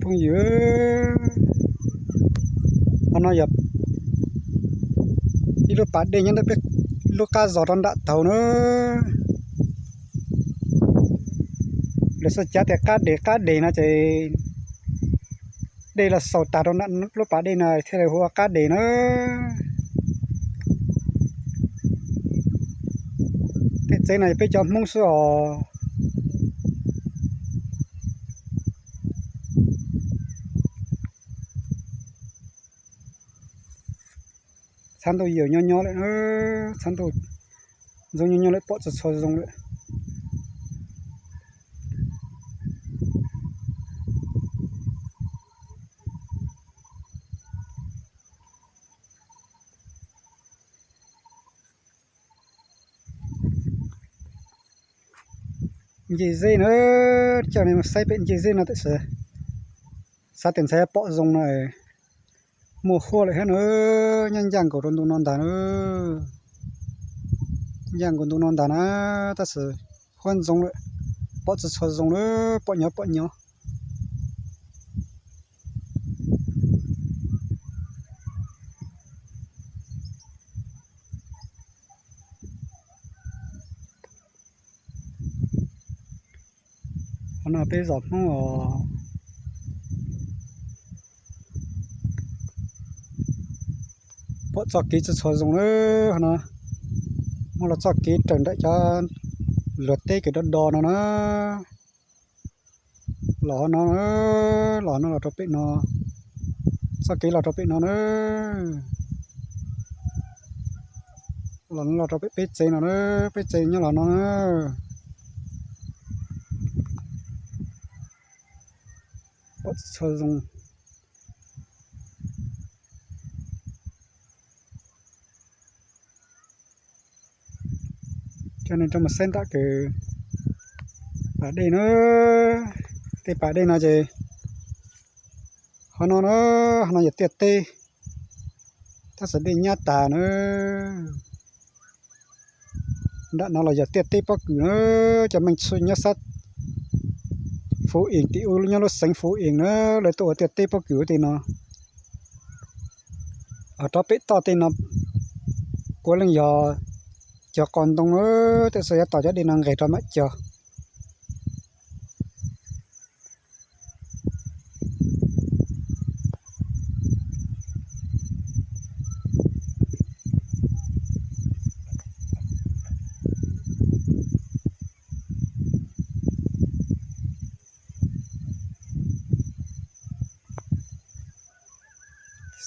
Phooj ywg, qhov no yog ib lub pas dej nyob ntawm peb lub qab zos rau nram taug na. Lawv xav cav tias qab deg qab deg no ces dej los xaus tag rau nram lub pas dej no thiaj li hu ua qab deg na. Tej tsev no yog peb cov Hmoob xwb os. Txhab ntuj yawm nyob nyob lawm, txhab ntuj ntxoov nyob nyob lawm, pom tsis tshua zoo lawm. Nce zej na, coj nej saib pem nce zej no tam sim xav tias ntxhais pom zoo no, muaj huab lawm thiab na, nyob ncaj nkaus rau ntu no ntag na. Ncaj nkaus ntu no ntag na, tab sis huab ntxoov lawm, pom tsis tshua zoo lawm, pom nyob pom nyob. Qhov no peb zos Hmoob os, pom txoj kev tsis tshua zoo lawm. Qhov no muaj los txoj kev raws nraim cov luag teb kev do do no na. Los qhov no, los no los rau pem no, txoj kev los rau pem no na. Los no los rau pem peb tsev no na, peb tsev nyob los no na. Pom tsis tshua zoo. Coj nej rov mus saib nram kws pas dej na. Tej pas dej no ces qhov no na, qhov no yog tiaj teb, tab sis dej nyab tas na. Nram no los yog tiaj teb pob kws na, cov Meej Tshwj nyob sab Fuv Ees tim ub nyob lub xeev Fuv Ees na, lawv tuaj ua tiaj teb pob kws ua tej no. Rov pem toj tej no puav leej yog cov qos ntoo na, tej xwb yuav tos cov dej no nqes rov mam cog.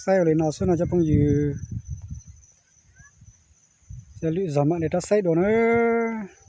Saib ua li no xwb no cov phooj ywg, lwm zaug mam li rov saib dua nawb.